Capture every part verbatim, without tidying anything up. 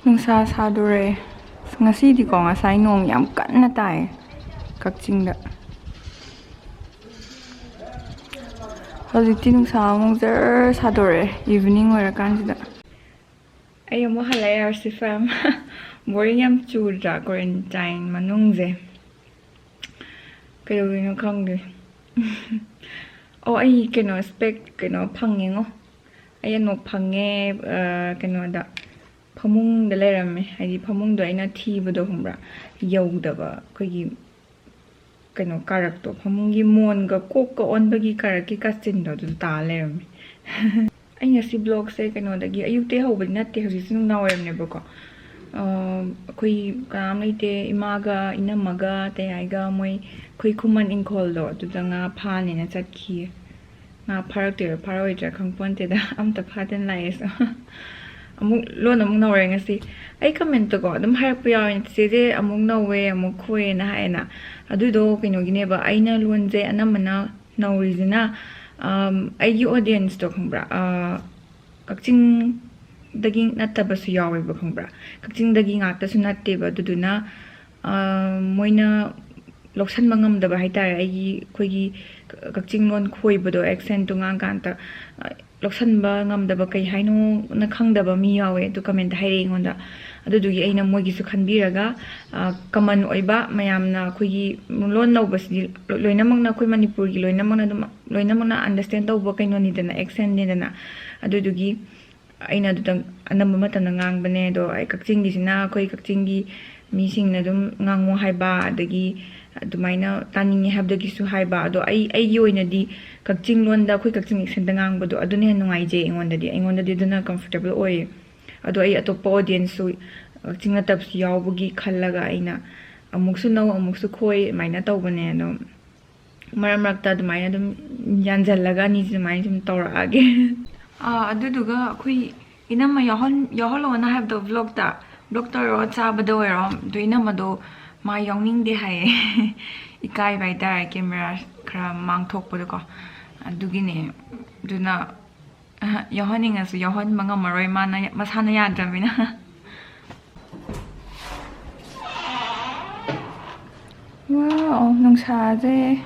ꯅꯨꯡꯁꯥ ꯁꯥꯗꯣꯔꯦ꯫ ꯉꯁꯤꯗꯤꯀꯣ, ꯉꯁꯥꯏ ꯅꯣꯡ ꯌꯥꯝ ꯀꯟꯅ ꯇꯥꯏ ꯀꯛꯆꯤꯡꯗ꯫ ꯍꯧꯖꯤꯛꯇꯤ ꯅꯨꯡꯁꯥ ꯑꯃꯨꯛ ꯖꯔ ꯁꯥꯗꯣꯔꯛꯑꯦ, evening ꯑꯣꯏꯔꯀꯥꯟꯁꯤꯗ꯫ ꯑꯩ ꯑꯃꯨꯛ ꯍꯜꯂꯛꯑꯦ, ꯑꯥꯔꯁꯤ ꯐꯦꯝ꯫ Boring ꯌꯥꯝ ꯆꯨꯗ꯭ꯔꯥ quarantine ꯃꯅꯨꯡꯁꯦ? ꯀꯩꯗꯧꯗꯣꯏꯅꯣ ꯈꯪꯗꯦ꯫ ꯑꯣ, ꯑꯩ ꯀꯩꯅꯣ, spec ꯀꯩꯅꯣ ꯐꯪꯉꯦꯉꯣ꯫ ꯑꯩ ꯑꯅꯣꯛ ꯐꯪꯉꯦ, ꯑ, ꯀꯩꯅꯣꯗ, ꯐꯃꯨꯡꯗ ꯂꯩꯔꯝꯃꯦ꯫ ꯍꯥꯏꯗꯤ ꯐꯃꯨꯡꯗꯣ ꯑꯩꯅ ꯊꯤꯕꯗꯣ, ꯈꯪꯕ꯭ꯔꯥ, ꯌꯧꯗꯕ, ꯑꯩꯈꯣꯏꯒꯤ ꯀꯩꯅꯣ ꯀꯥꯔꯛꯇꯣ, ꯐꯃꯨꯡꯒꯤ ꯃꯣꯟꯒ ꯀꯣꯛꯀ ꯑꯣꯟꯕꯒꯤ ꯀꯥꯔꯛꯀꯤ ꯀꯥꯆꯤꯟꯗꯣ, ꯑꯗꯨꯗ ꯇꯥ ꯂꯩꯔꯝꯃꯦ꯫ ꯑꯩ ꯉꯁꯤ vlogꯁꯦ ꯀꯩꯅꯣꯗꯒꯤ, ꯑꯌꯨꯛꯇꯩ ꯍꯧꯕꯗꯤ ꯅꯠꯇꯦ, ꯍꯧꯖꯤꯛꯁꯦ ꯅꯨꯡꯗꯥꯡ ꯋꯥꯏꯔꯝꯅꯦꯕꯀꯣ꯫ ꯑ, ꯑꯩꯈꯣꯏ ꯀꯅꯥꯝ ꯂꯩꯇꯦ, ꯏꯃꯥꯒ, ꯏꯅꯝꯃꯒ, ꯇꯌꯥꯏꯒ, ꯃꯣꯏ ꯑꯩꯈꯣꯏ ꯈꯨꯃꯟ ꯏꯪꯈꯣꯜꯗꯣ, ꯑꯗꯨꯗ ꯉꯥ ꯐꯥꯅꯦꯅ ꯆꯠꯈꯤꯌꯦ꯫ ꯉꯥ ꯐꯥꯔꯛꯇꯣꯏꯔꯥ ꯐꯥꯔꯛꯑꯣꯏꯗ꯭ꯔꯥ ꯈꯪꯄꯣꯟꯇꯦꯗ, ꯑꯝꯇ ꯐꯥꯗꯅ ꯂꯥꯛꯑꯦꯁꯨ꯫ ꯑꯃꯨꯛ ꯂꯣꯟ ꯑꯃꯨꯛ ꯅꯧꯔꯦ ꯉꯁꯤ꯫ ꯑꯩ commentꯇꯀꯣ ꯑꯗꯨꯝ ꯍꯥꯏꯔꯛꯄ ꯌꯥꯎꯋꯦ, "ꯆꯦꯆꯦꯁꯦ ꯑꯃꯨꯛ ꯅꯧꯋꯦ, ꯑꯃꯨꯛ ꯈꯣꯏꯌꯦꯅ" ꯍꯥꯏꯌꯦꯅ꯫ ꯑꯗꯨꯗꯣ ꯀꯩꯅꯣꯒꯤꯅꯦꯕ, ꯑꯩꯅ ꯂꯣꯟꯁꯦ ꯑꯅꯝꯕꯅ ꯅꯧꯔꯤꯁꯤꯅ, ꯑꯝ, ꯑꯩꯒꯤ audienceꯇꯣ ꯈꯪꯕ꯭ꯔꯥ? ꯑ, ꯀꯛꯆꯤꯡꯗꯒꯤ ꯅꯠꯇꯕꯁꯨ ꯌꯥꯎꯋꯦꯕ, ꯈꯪꯕ꯭ꯔꯥ? ꯀꯛꯆꯤꯡꯗꯒꯤ ꯉꯥꯛꯇꯁꯨ ꯅꯠꯇꯦꯕ꯫ ꯑꯗꯨꯗꯨꯅ, ꯑ, ꯃꯣꯏꯅ ꯂꯧꯁꯟꯕ ꯉꯝꯗꯕ ꯍꯥꯏꯇꯥꯔꯦ, ꯑꯩꯒꯤ, ꯑꯩꯈꯣꯏꯒꯤ ꯀꯛꯆꯤꯡ ꯂꯣꯟ ꯈꯣꯏꯕꯗꯣ, accentꯇꯣ ꯉꯥꯡꯀꯥꯟꯗ, ꯑ, ꯂꯧꯁꯟꯕ ꯉꯝꯗꯕ, ꯀꯩ ꯍꯥꯏꯅꯣꯅ ꯈꯪꯗꯕ ꯃꯤ ꯌꯥꯎꯋꯦ꯫ ꯑꯗꯨ commentꯇ ꯍꯥꯏꯔꯛꯑꯦ ꯑꯩꯉꯣꯟꯗ꯫ ꯑꯗꯨꯗꯨꯒꯤ ꯑꯩꯅ ꯃꯣꯏꯒꯤꯁꯨ ꯈꯟꯕꯤꯔꯒ, ꯑ, common ꯑꯣꯏꯕ, ꯃꯌꯥꯝꯅ ꯑꯩꯈꯣꯏꯒꯤ ꯂꯣꯟ ꯅꯧꯕꯁꯤꯗꯤ ꯂꯣꯏꯅꯃꯛꯅ, ꯑꯩꯈꯣꯏ ꯃꯅꯤꯄꯨꯔꯒꯤ ꯂꯣꯏꯅꯃꯛꯅ ꯑꯗꯨꯝ, ꯂꯣꯏꯅꯃꯛꯅ understand ꯇꯧꯕ ꯀꯩꯅꯣꯅꯤꯗꯅ, accentꯅꯤꯗꯅ꯫ ꯑꯗꯨꯗꯨꯒꯤ ꯑꯩꯅ ꯑꯗꯨꯗ ꯑꯅꯝꯕ ꯃꯇꯝꯗ ꯉꯥꯡꯕꯅꯦ꯫ ꯑꯗꯣ ꯑꯩ ꯀꯛꯆꯤꯡꯒꯤꯁꯤꯅ ꯑꯩꯈꯣꯏ ꯀꯛꯆꯤꯡꯒꯤ ꯃꯤꯁꯤꯡꯅ ꯑꯗꯨꯝ ꯉꯥꯡꯉꯣ ꯍꯥꯏꯕ, ꯑꯗꯒꯤ ꯑꯗꯨꯃꯥꯏꯅ ꯇꯥꯅꯤꯡꯉꯦ ꯍꯥꯏꯕꯗꯒꯤꯁꯨ ꯍꯥꯏꯕ꯫ ꯑꯗꯣ ꯑꯩ, ꯑꯩꯒꯤ ꯑꯣꯏꯅꯗꯤ ꯀꯛꯆꯤꯡ ꯂꯣꯟꯗ, ꯑꯩꯈꯣꯏ ꯀꯛꯆꯤꯡ accentꯇ ꯉꯥꯡꯕꯗꯣ, ꯑꯗꯨꯅ ꯍꯦꯟꯅ ꯅꯨꯡꯉꯥꯏꯖꯩ ꯑꯩꯉꯣꯟꯗꯗꯤ, ꯑꯩꯉꯣꯟꯗꯗꯤ ꯑꯗꯨꯅ comfortable ꯑꯣꯏꯌꯦ꯫ ꯑꯗꯣ ꯑꯩ ꯑꯇꯣꯞꯄ audienceꯁꯨ, ꯀꯛꯆꯤꯡ ꯅꯠꯇꯕꯁꯨ ꯌꯥꯎꯕꯒꯤ ꯈꯜꯂꯒ ꯑꯩꯅ ꯑꯃꯨꯛꯁꯨ ꯅꯧ, ꯑꯃꯨꯛꯁꯨ ꯈꯣꯏ, ꯑꯗꯨꯃꯥꯏꯅ ꯇꯧꯕꯅꯦ꯫ ꯑꯗꯣ ꯃꯔꯛ ꯃꯔꯛꯇ ꯑꯗꯨꯃꯥꯏꯅ ꯑꯗꯨꯝ ꯌꯥꯟꯁꯤꯜꯂꯒ ꯑꯅꯤꯁꯤ ꯑꯗꯨꯃꯥꯏꯅ ꯁꯨꯝ ꯇꯧꯔꯛꯑꯒꯦ꯫ ꯑꯥ, ꯑꯗꯨꯗꯨꯒ ꯑꯩꯈꯣꯏ ꯏꯅꯝꯃ ꯌꯥꯎꯍꯟ-, ꯌꯥꯎꯍꯜꯂꯣꯅ ꯍꯥꯏꯕꯗꯣ vlogꯇ, vlog ꯇꯧꯔꯣ, ꯆꯥꯕꯗ ꯑꯣꯏꯔꯣ, ꯑꯗꯣ ꯏꯅꯝꯃꯗꯣ ꯃꯥ ꯌꯥꯎꯅꯤꯡꯗꯦ ꯍꯥꯏꯌꯦ꯫ ꯏꯀꯥꯏꯕ ꯍꯥꯏꯇꯥꯔꯦ, camera ꯈꯔ ꯃꯥꯡꯊꯣꯛꯄꯗꯣꯀꯣ꯫ ꯑꯗꯨꯒꯤꯅꯦ꯫ ꯑꯗꯨꯅ, ꯑꯍ, ꯌꯥꯎꯍꯟꯅꯤꯡꯉꯁꯨ ꯌꯥꯎꯍꯟꯕ ꯉꯝꯃꯔꯣꯏ, ꯃꯥꯅ, ꯃꯁꯥꯅ ꯌꯥꯗ꯭ꯔꯕꯅꯤꯅ꯫ ꯋꯥꯎ, ꯅꯨꯡꯁꯥꯁꯦ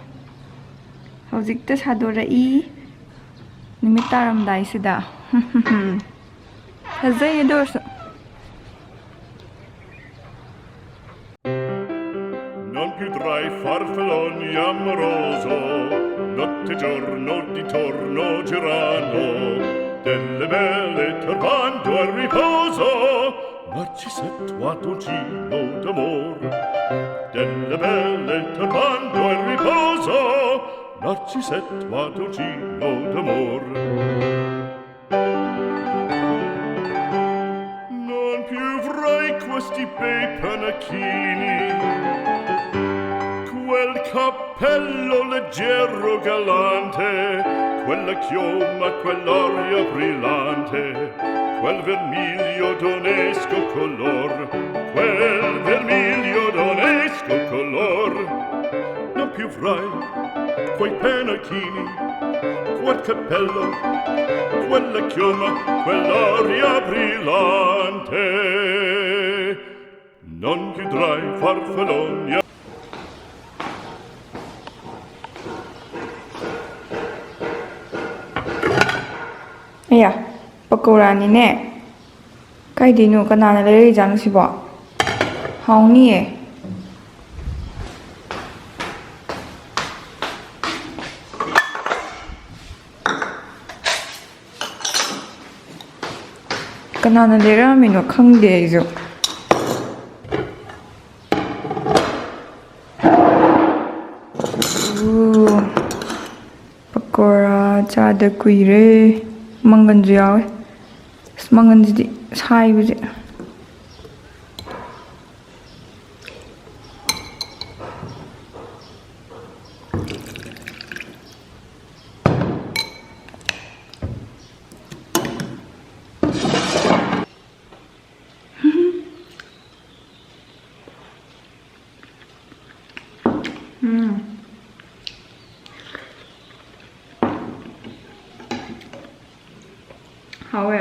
ꯍꯧꯖꯤꯛꯇ ꯁꯥꯗꯣꯔꯛꯏ, ꯅꯨꯃꯤꯠ ꯇꯥꯔꯝꯗꯥꯏꯁꯤꯗ꯫ ꯐꯖꯩ ꯑꯗꯨ ꯑꯣꯏꯔꯁꯨ꯫ Non più tra i farfalloni amoroso, notte e giorno d'intorno girano, delle belle turbando a riposo, Narcisetto ad uncino d'amor, delle belle turbando a riposo, Narcisetto ad uncino d'amor. Non più avrai questi bei panacchini, quel cappello leggero galante, quella chioma, quell'aria brillante, quel vermiglio d'onesco color, quel vermiglio d'onesco color. Non più avrai quei pennacchini, quel cappello, quella chioma, quell'aria brillante. Non più tra i farfalloni. ꯑꯌꯥ, ꯄꯀꯧꯔꯥꯅꯤꯅꯦ꯫ ꯀꯥꯏꯗꯩꯅꯣ? ꯀꯅꯥꯅ ꯂꯩꯔꯛꯏꯖꯥꯠꯅꯣ ꯁꯤꯕꯣ? ꯍꯥꯎꯅꯤꯌꯦ꯫ ꯀꯅꯥꯅ ꯂꯩꯔꯛꯑꯝꯃꯤꯅꯣ ꯈꯪꯗꯦ ꯑꯩꯁꯨ꯫ ꯎ, ꯄꯀꯧꯔꯥ ꯆꯥꯗ ꯀꯨꯏꯔꯦ꯫ ꯃꯪꯒꯟꯁꯨ ꯌꯥꯎꯋꯦ꯫ ꯑꯁ, ꯃꯪꯒꯟꯁꯤꯗꯤ ꯁꯥꯏꯕꯁꯦ꯫ ꯎꯝ꯫ ꯍꯥꯎꯋꯦ꯫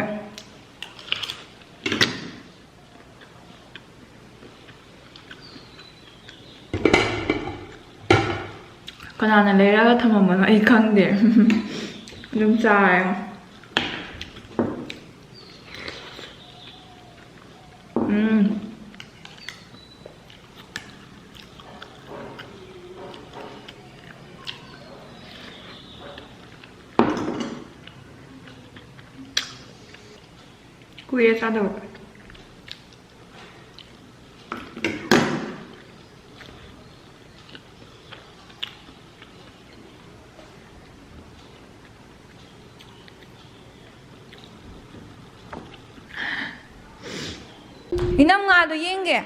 ꯀꯅꯥꯅ ꯂꯩꯔꯒ ꯊꯝꯃꯝꯕꯅꯣ ꯑꯩ ꯈꯪꯗꯦ꯫ ꯑꯗꯨꯝ ꯆꯥꯔꯦ꯫ ꯎꯝ꯫ ꯀꯨꯏꯔꯦ ꯆꯥꯗꯕ꯫ ꯏꯅꯝ, ꯉꯥꯗꯣ ꯌꯦꯡꯒꯦ꯫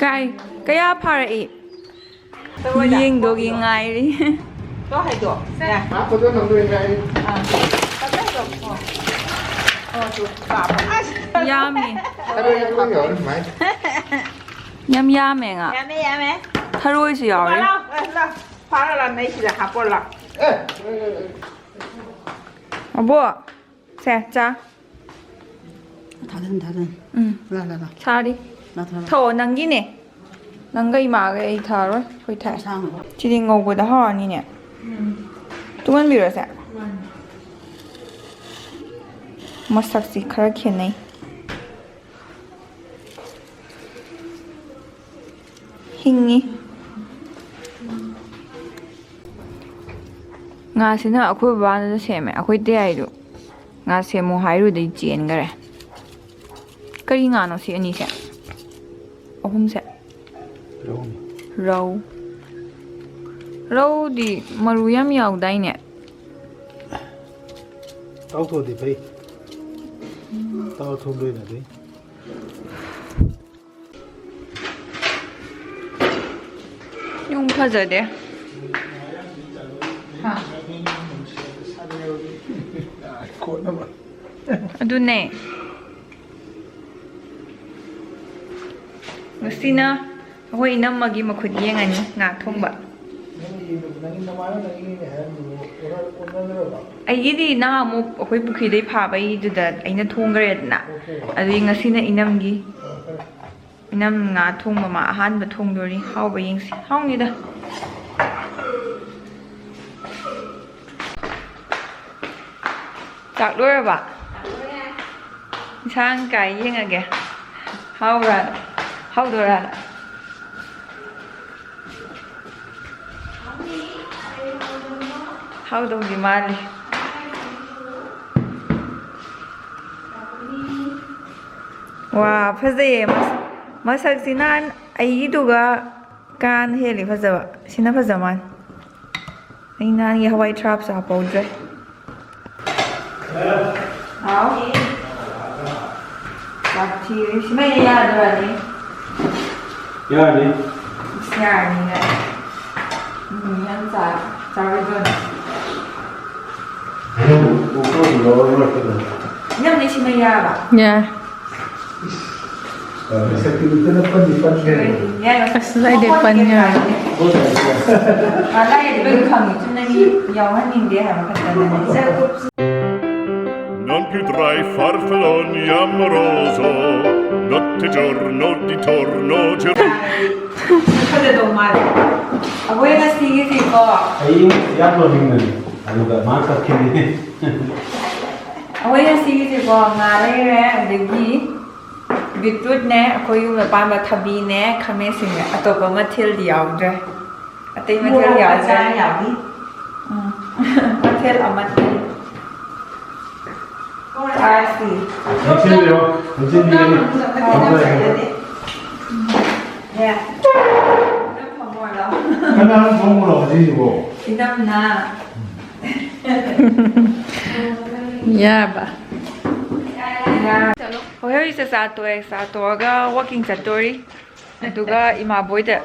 ꯀꯥꯏ? ꯀꯌꯥ ꯐꯥꯔꯛꯏ? ꯌꯦꯡꯗꯣꯒꯤ ꯉꯥꯏꯔꯤ꯫ ꯇꯣ ꯍꯥꯏꯗꯣ꯫ ꯌꯥ꯫ ꯍꯥꯞꯄꯗꯣ ꯅꯝꯗꯣꯏ ꯉꯥꯏꯔꯤ꯫ ꯑꯥ꯫ ꯇꯞꯅ ꯍꯥꯏꯗꯣ꯫ ꯑꯣ꯫ ꯑꯣ, ꯇꯨ ꯄꯥꯕ꯫ ꯑꯁ! ꯌꯥꯝꯃꯤ꯫ ꯈꯔ ꯌꯥꯝ ꯌꯥꯎꯔꯤ ꯁꯨꯃꯥꯏꯅ꯫ ꯌꯥꯝ ꯌꯥꯝꯃꯦ ꯉꯥ꯫ ꯌꯥꯝꯃꯦ, ꯌꯥꯝꯃꯦ꯫ ꯊꯔꯣꯏꯁꯨ ꯌꯥꯎꯔꯤ꯫ ꯂꯥꯎ, ꯂꯥꯎ, ꯂꯥꯎ꯫ ꯐꯥꯔ ꯂꯥꯎ, ꯅꯩꯁꯤꯗ ꯍꯥꯞꯄꯣ ꯂꯥꯎ꯫ ꯑꯦ, ꯑꯦ, ꯑꯦ, ꯑꯦ꯫ ꯑꯕꯣ꯫ ꯁꯦ, ꯆꯥ꯫ ꯊꯥꯗꯟ, ꯊꯥꯗꯟ꯫ ꯎꯝ꯫ ꯂꯥ, ꯂꯥ, ꯂꯥ꯫ ꯁꯥꯔꯤ꯫ ꯂꯥ, ꯊꯥꯗꯟ꯫ ꯊꯛꯑꯣ, ꯅꯪꯒꯤꯅꯦ꯫ ꯅꯪꯒ ꯏꯃꯥꯒ ꯑꯩ ꯊꯛꯑꯔꯣꯏ꯫ ꯑꯩꯈꯣꯏ ꯊꯛꯑꯦ꯫ ꯏꯟꯁꯥꯡ꯫ ꯁꯤꯗꯤ ꯉꯧꯕꯗ ꯍꯥꯎꯔꯅꯤꯅꯦ꯫ ꯎꯝ꯫ ꯇꯨꯡꯍꯟꯕꯤꯔꯣꯁꯦ? ꯃꯥꯅꯤ꯫ ꯃꯁꯛꯁꯤ ꯈꯔ ꯈꯦꯠꯅꯩ꯫ ꯍꯤꯡꯉꯤ꯫ ꯉꯥꯁꯤꯅ ꯑꯩꯈꯣꯏ ꯕꯕꯥꯅ ꯁꯦꯝꯃꯦ꯫ ꯑꯩꯈꯣꯏ ꯇꯌꯥꯏꯗꯨ ꯉꯥ ꯁꯦꯝꯃꯨ ꯍꯥꯏꯔꯨꯗꯩ ꯆꯦꯟꯈꯔꯦ꯫ ꯀꯔꯤ ꯉꯥꯅꯣ ꯁꯤ ꯑꯅꯤꯁꯦ? ꯑꯍꯨꯝꯁꯦ? ꯔꯧꯅꯤ꯫ ꯔꯧ꯫ ꯔꯧꯗꯤ ꯃꯔꯨ ꯌꯥꯝ ꯌꯥꯎꯗꯥꯏꯅꯦ? ꯇꯥꯎꯊꯣꯛꯑꯗꯤ ꯐꯩ꯫ ꯇꯥꯎ ꯊꯣꯡꯗꯣꯏꯅꯗꯤ꯫ ꯌꯨꯝ ꯐꯖꯗꯦ꯫ ꯍꯥ? ꯀꯣꯠꯅꯕ꯫ ꯑꯗꯨꯅꯦ꯫ ꯉꯁꯤꯅ ꯑꯩꯈꯣꯏ ꯏꯅꯝꯃꯒꯤ ꯃꯈꯨꯠ ꯌꯦꯡꯉꯅꯤ ꯉꯥ ꯊꯣꯡꯕ꯫ ꯅꯪꯒꯤ, ꯅꯪꯒꯤ ꯅꯃꯥꯟꯅꯕ ꯅꯪꯒꯤꯅꯦ ꯍꯥꯏꯔꯝꯕꯗꯨꯕꯨ ꯑꯣꯟꯅ-, ꯑꯣꯟꯅꯗ꯭ꯔꯕ? ꯑꯩꯒꯤꯗꯤ ꯅꯍꯥꯟꯃꯨꯛ ꯑꯩꯈꯣꯏ ꯄꯨꯈ꯭ꯔꯤꯗꯩ ꯐꯥꯕꯩꯗꯨꯗ ꯑꯩꯅ ꯊꯣꯡꯈ꯭ꯔꯦꯗꯅ꯫ ꯑꯣꯀꯦ꯫ ꯑꯗꯨꯒꯤ ꯉꯁꯤꯅ ꯏꯅꯝꯒꯤ꯫ ꯑꯣ, ꯐꯔꯦ꯫ ꯏꯅꯝ ꯉꯥ ꯊꯣꯡꯕ ꯃꯥ ꯑꯍꯥꯟꯕ ꯊꯣꯡꯗꯣꯔꯤ꯫ ꯍꯥꯎꯕ ꯌꯦꯡꯁꯤ꯫ ꯍꯥꯎꯅꯤꯗ꯫ ꯆꯥꯛ ꯂꯣꯏꯔꯕ? ꯏꯟꯁꯥꯡ ꯀꯥꯏ ꯌꯦꯡꯉꯒꯦ? ꯍꯥꯎꯕ꯭ꯔꯥ? ꯍꯥꯎꯗꯣꯏꯔꯥ? ꯍꯥꯎꯗꯧꯗꯤ ꯃꯥꯜꯂꯤ꯫ ꯋꯥ, ꯐꯖꯩꯌꯦ꯫ ꯃꯁ-, ꯃꯁꯛꯁꯤ ꯅꯍꯥꯟ ꯑꯩꯒꯤꯗꯨꯒ ꯀꯥꯅ ꯍꯦꯜꯂꯤ ꯐꯖꯕ꯫ ꯁꯤꯅ ꯐꯖ ꯃꯥꯜꯂꯤ꯫ ꯑꯩ ꯅꯍꯥꯟꯒꯤ ꯍꯋꯥꯏ ꯊ꯭ꯔꯥꯞꯁꯨ ꯍꯥꯞꯄꯧꯗ꯭ꯔꯦ꯫ ꯍꯥꯎ꯫ ꯆꯥꯛ ꯊꯤꯔꯦ꯫ ꯁꯤꯃꯩꯅ ꯌꯥꯗꯣꯏꯔꯅꯤ? ꯌꯥꯔꯅꯤ꯫ ꯏꯁ, ꯌꯥꯔꯅꯤꯅꯦ꯫ ꯎꯝ, ꯌꯥꯝ ꯆꯥ-, ꯆꯥꯔꯣꯏꯗꯣꯏꯅꯤ꯫ ꯏꯅꯝꯅꯦ, ꯁꯤꯃꯩ ꯌꯥꯔꯕ? ꯌꯥꯔꯦ꯫ ꯑꯁ, ꯑꯩꯗꯤ ꯄꯟ ꯌꯥꯔꯦ꯫ ꯃꯥ ꯂꯥꯏꯔꯤꯛ ꯂꯣꯏ ꯈꯪꯉꯤ, ꯆꯨꯝꯅꯒꯤ ꯌꯥꯎꯍꯟꯅꯤꯡꯗꯦ ꯍꯥꯏꯕ ꯈꯛꯇꯅꯦ꯫ Non più tra i farfalloni amoroso, notte e giorno, di torno, cer- ꯐꯖꯗꯧ ꯃꯥꯜꯂꯦ꯫ ꯑꯩꯈꯣꯏ ꯉꯁꯤꯒꯤꯁꯤꯀꯣ꯫ ꯑꯩ ꯌꯥꯝ ꯅꯣꯛꯅꯤꯡꯕꯅꯤ꯫ ꯑꯗꯨꯒ ꯃꯥ ꯆꯠꯈꯤꯕꯅꯤ꯫ ꯑꯩꯈꯣꯏ ꯉꯁꯤꯒꯤꯁꯤꯀꯣ, ꯉꯥ ꯂꯩꯔꯦ, ꯑꯗꯒꯤ ꯕꯤꯠꯔꯨꯠꯅꯦ, ꯑꯩꯈꯣꯏ ꯌꯨꯝꯗ ꯄꯥꯟꯕ ꯊꯕꯤꯅꯦ, ꯈꯥꯃꯦꯟ ꯑꯁꯤꯟꯕꯅꯦ, ꯑꯇꯣꯞꯄ ꯃꯊꯦꯜꯗꯤ ꯌꯥꯎꯗ꯭ꯔꯦ꯫ ꯑꯇꯩ ꯃꯊꯦꯜ ꯃꯣꯔꯣꯛ ꯌꯥꯎꯗ꯭ꯔꯦ꯫ ꯑꯆꯥꯔ ꯌꯥꯎꯏ꯫ ꯎꯝ꯫ ꯃꯊꯦꯜ ꯑꯃꯠꯇꯅꯤ꯫ ꯃꯣꯔꯣꯛ ꯑꯆꯥꯔꯁꯤ꯫ ꯂꯣꯏꯁꯤꯟꯕꯤꯔꯣ, ꯂꯣꯏꯁꯤꯟꯕꯤꯔꯣ꯫ ꯂꯣꯛꯇꯥꯛ ꯃꯅꯨꯡꯗ ꯑꯩꯈꯣꯏ ꯊꯝꯃꯣ꯫ ꯌꯥꯝ ꯆꯠꯂꯗꯤ꯫ ꯎꯝ꯫ ꯌꯥ꯫ ꯅꯪ ꯐꯝꯃꯣꯔꯣ? ꯀꯅꯥꯅ ꯊꯣꯡꯕꯅꯣ ꯉꯁꯤꯁꯤꯕꯣ? ꯏꯅꯝꯅ꯫ ꯌꯥꯕ꯫ ꯌꯥ꯫ ꯍꯣꯏ, ꯍꯧꯖꯤꯛ ꯆꯥꯛ ꯆꯥ ꯇꯣꯛꯑꯦ꯫ ꯆꯥ ꯇꯣꯛꯑꯒ walking ꯆꯠꯇꯣꯔꯤ꯫ ꯑꯗꯨꯒ ꯏꯃꯥꯕꯣꯏꯗ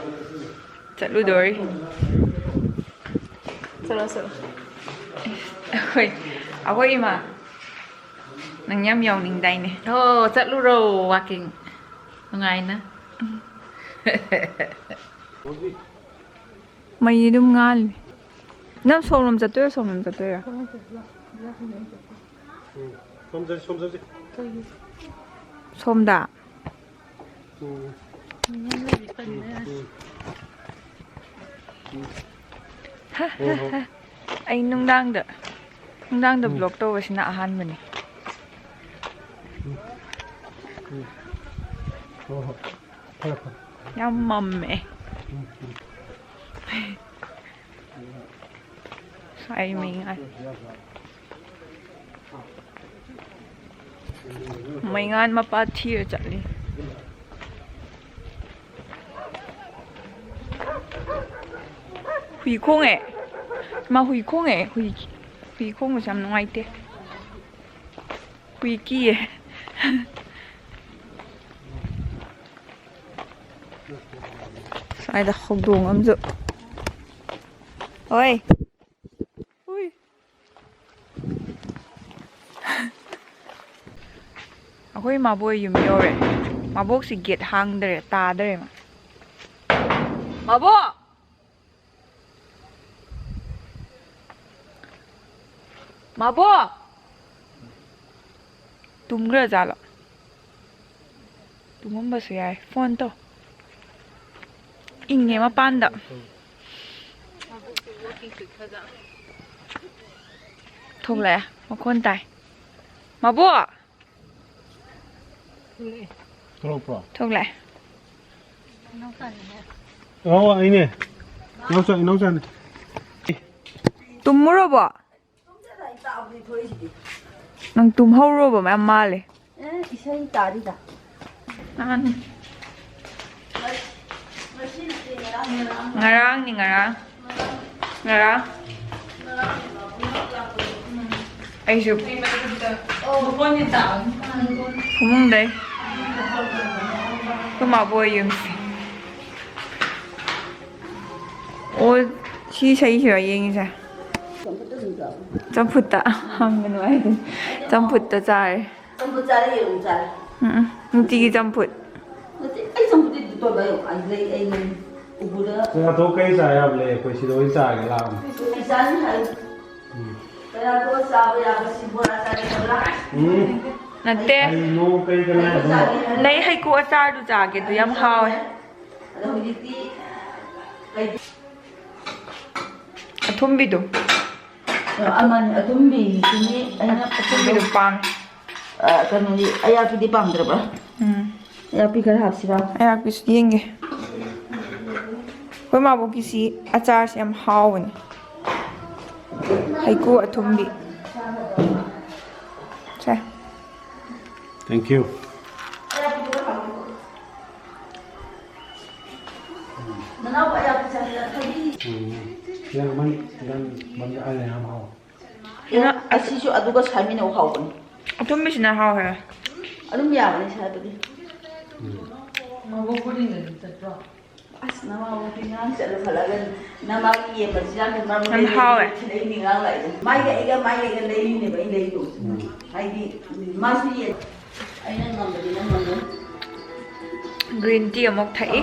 ꯆꯠꯂꯨꯗꯣꯔꯤ꯫ ꯆꯠꯂꯣ, ꯆꯠꯂꯣ꯫ ꯑꯩꯈꯣꯏ, ꯑꯩꯈꯣꯏ ꯏꯃꯥ꯫ ꯅꯪ ꯌꯥꯝ ꯌꯥꯎꯅꯤꯡꯗꯥꯏꯅꯦ? ꯑꯣ, ꯆꯠꯂꯨꯔꯣ walking꯫ ꯅꯨꯡꯉꯥꯏꯅ꯫ ꯃꯩ ꯑꯗꯨꯝ ꯉꯥꯜꯂꯤ꯫ ꯅꯪ ꯁꯣꯝꯂꯣꯝ ꯆꯠꯇꯣꯏꯔꯣ, ꯁꯣꯝꯂꯣꯝ ꯆꯠꯇꯣꯏꯔꯣ? ꯎꯝ, ꯁꯣꯝ ꯆꯠꯁꯤ, ꯁꯣꯝ ꯆꯠꯁꯤ꯫ ꯁꯣꯝꯗ? ꯍꯥ, ꯍꯥ, ꯍꯥ꯫ ꯑꯩ ꯅꯨꯡꯗꯥꯡꯗ, ꯅꯨꯡꯗꯥꯡꯗ ꯎꯝ꯫ Vlog ꯇꯧꯕꯁꯤꯅ ꯑꯍꯥꯟꯕꯅꯤ꯫ ꯎꯝ꯫ ꯎꯝ꯫ ꯍꯣꯏ, ꯍꯣꯏ꯫ ꯐꯔꯦ, ꯐꯔꯦ꯫ ꯌꯥꯝ ꯃꯝꯃꯦ꯫ ꯎꯝ, ꯎꯝ꯫ ꯁ꯭ꯋꯥꯏ ꯃꯩꯉꯥꯟ꯫ ꯃꯩꯉꯥꯟ ꯃꯄꯥ ꯊꯤꯔ ꯆꯠꯂꯤ꯫ ꯍꯨꯏ ꯈꯣꯡꯉꯦ꯫ ꯃꯥ ꯍꯨꯏ ꯈꯣꯡꯉꯦ꯫ ꯍꯨꯏ, ꯍꯨꯏ ꯈꯣꯡꯕꯁꯦ ꯌꯥꯝ ꯅꯨꯡꯉꯥꯏꯇꯦ꯫ ꯍꯨꯏ ꯀꯤꯌꯦ꯫ ꯁ꯭ꯋꯥꯏꯗ ꯍꯧꯗꯣꯡ ꯑꯃꯁꯨ꯫ ꯍꯣꯏ꯫ ꯍꯨꯏ꯫ ꯑꯩꯈꯣꯏ ꯃꯥꯕꯣꯛ ꯌꯨꯝ ꯌꯧꯔꯦ꯫ ꯃꯥꯕꯣꯛꯁꯤ gate ꯍꯥꯡꯗ꯭ꯔꯦ, ꯇꯥꯗ꯭ꯔꯦ ꯃꯥ꯫ ꯃꯥꯕꯣꯛ! ꯃꯥꯕꯣꯛ! ꯇꯨꯝꯈ꯭ꯔꯖꯥꯠꯂꯣ? ꯇꯨꯝꯃꯝꯕꯁꯨ ꯌꯥꯏ꯫ Phone ꯇꯧ꯫ ꯏꯪꯉꯦ ꯃꯄꯥꯟꯗ꯫ ꯊꯣꯛꯂꯛꯑꯦ꯫ ꯃꯈꯣꯟ ꯇꯥꯏ꯫ ꯃꯥꯕꯣꯛ! ꯊꯣꯛꯂꯛꯄ꯭ꯔꯣ? ꯊꯣꯛꯂꯛꯑꯦ꯫ ꯑꯣ, ꯑꯩꯅꯦ꯫ ꯏꯅꯥꯎꯆꯥ, ꯏꯅꯥꯎꯆꯥꯅꯦ꯫ ꯇꯨꯝꯃꯨꯔꯕꯣ? ꯅꯪ ꯇꯨꯝꯍꯧꯔꯕ ꯃꯌꯥꯝ ꯃꯥꯜꯂꯦ꯫ ꯑꯦ, ꯏꯁꯩ ꯇꯥꯔꯤꯗ꯫ ꯅꯍꯥꯟ ꯉꯔꯥꯡꯅꯤ, ꯉꯔꯥꯡ꯫ ꯉꯔꯥꯡ꯫ ꯑꯩꯁꯨ ꯐꯃꯨꯡꯗꯩ꯫ ꯑꯩꯈꯣꯏ ꯃꯥꯕꯣꯛ ꯌꯨꯝꯁꯦ꯫ ꯑꯣ, ꯁꯤ ꯏꯁꯩꯁꯤꯔꯣ ꯌꯦꯡꯉꯤꯁꯦ? ꯆꯝꯐꯨꯠꯇ ꯍꯥꯡꯕ ꯅꯨꯡꯉꯥꯏꯗꯣꯏꯅꯤ꯫ ꯆꯝꯐꯨꯠꯇ ꯆꯥꯔꯦ꯫ ꯆꯝꯐꯨꯠ ꯆꯥꯔꯦ, ꯌꯦꯔꯨꯝ ꯆꯥꯔꯦ꯫ ꯎꯝ, ꯎꯝ꯫ ꯅꯨꯡꯇꯤꯒꯤ ꯆꯝꯐꯨꯠ꯫ ꯅꯠꯇꯦ, ꯑꯩ ꯆꯝꯐꯨꯠꯇꯤ ꯇꯣꯏꯕ ꯌꯥꯝ ꯂꯩ, ꯑꯩ ꯂꯩ꯫ ꯎꯄꯨꯗ꯫ ꯆꯥꯊꯣꯛ ꯀꯩ ꯆꯥ ꯌꯥꯕ ꯂꯩ, ꯑꯩꯈꯣꯏ ꯁꯤꯗ ꯑꯣꯏꯅ ꯆꯥꯒꯦ ꯂꯥꯛꯑꯣ꯫ ꯑꯩ ꯆꯥꯅꯤ ꯍꯥꯏ꯫ ꯎꯝ꯫ ꯀꯌꯥꯗꯣ ꯆꯥꯕ ꯌꯥꯕ ꯁꯤ ꯕꯣꯔꯥ ꯆꯥꯅꯤꯡꯕ꯭ꯔꯥ? ꯎꯝ꯫ ꯅꯠꯇꯦ꯫ ꯀꯩꯅꯣ, ꯀꯩ ꯀꯅꯥ ꯀꯅꯥ? ꯅꯩ ꯍꯩꯀꯨ ꯑꯆꯥꯔꯗꯨ ꯆꯥꯒꯦ, ꯑꯗꯨ ꯌꯥꯝ ꯍꯥꯎꯋꯦ꯫ ꯑꯗꯣ ꯍꯧꯖꯤꯛꯇꯤ ꯀꯩ ꯑꯊꯨꯝꯕꯤꯗꯣ꯫ ꯑꯃꯅꯤ ꯑꯊꯨꯝꯕꯤꯁꯤꯅꯤ ꯑꯩꯅ ꯑꯊꯨꯝꯕꯤꯗꯣ ꯄꯥꯝꯃꯦ꯫ ꯑ, ꯀꯩꯅꯣꯗꯤ ꯑꯌꯥꯛꯄꯤꯗꯤ ꯄꯥꯝꯗ꯭ꯔꯕ꯭ꯔꯥ? ꯎꯝ꯫ ꯑꯌꯥꯛꯄꯤ ꯈꯔ ꯍꯥꯞꯁꯤꯔꯥ? ꯑꯌꯥꯛꯄꯤꯁꯨ ꯌꯦꯡꯒꯦ꯫ ꯑꯩꯈꯣꯏ ꯃꯥꯕꯣꯛꯀꯤꯁꯤ ꯑꯆꯥꯔꯁꯤ ꯌꯥꯝ ꯍꯥꯎꯕꯅꯦ꯫ ꯍꯩꯀꯨ ꯑꯊꯨꯝꯕꯤ꯫ ꯁꯦ꯫ Thank you. ꯎꯝ꯫ ꯌꯥꯝ ꯃꯟ-, ꯌꯥꯝ ꯃꯟ-, ꯑ, ꯌꯥꯝ ꯍꯥꯎ꯫ ꯀꯩꯅꯣ, ꯑꯁꯤꯁꯨ ꯑꯗꯨꯒ ꯁꯥꯏꯃꯤꯟꯅꯧ ꯍꯥꯎꯕꯅꯤ꯫ ꯑꯊꯨꯝꯕꯤꯁꯤꯅ ꯍꯥꯎꯋꯦ꯫ ꯑꯗꯨꯝ ꯌꯥꯕꯅꯤ ꯁꯥꯏꯕꯗꯤ꯫ ꯎꯝ꯫ ꯑꯁ, ꯅꯃꯥ ꯃꯈꯣꯏ ꯉꯔꯥꯡ ꯆꯠꯂꯨ ꯈꯜꯂꯒ ꯅꯃꯥꯒꯤ ꯌꯦꯟ ꯃꯆꯤꯟꯖꯥꯛꯇꯣ ꯃꯔꯛ ꯌꯥꯝ ꯍꯥꯎꯋꯦ꯫ ꯊꯤꯜꯂꯛꯏꯅꯦ ꯉꯔꯥꯡ ꯂꯥꯛꯏꯗꯣ꯫ ꯃꯥꯏꯒ ꯑꯩꯒ, ꯃꯥꯏꯒ ꯑꯩꯒ ꯂꯩꯔꯤꯅꯦꯕ ꯑꯩ ꯂꯩꯗꯣ꯫ ꯎꯝ꯫ ꯍꯥꯏꯗꯤ, ꯃꯥꯁꯨ ꯌꯦꯟ, ꯑꯩꯅ ꯉꯝꯕꯗꯤ ꯅꯪ ꯉꯝꯒꯅꯤ꯫ Green tea ꯑꯃꯨꯛ ꯊꯛꯏ꯫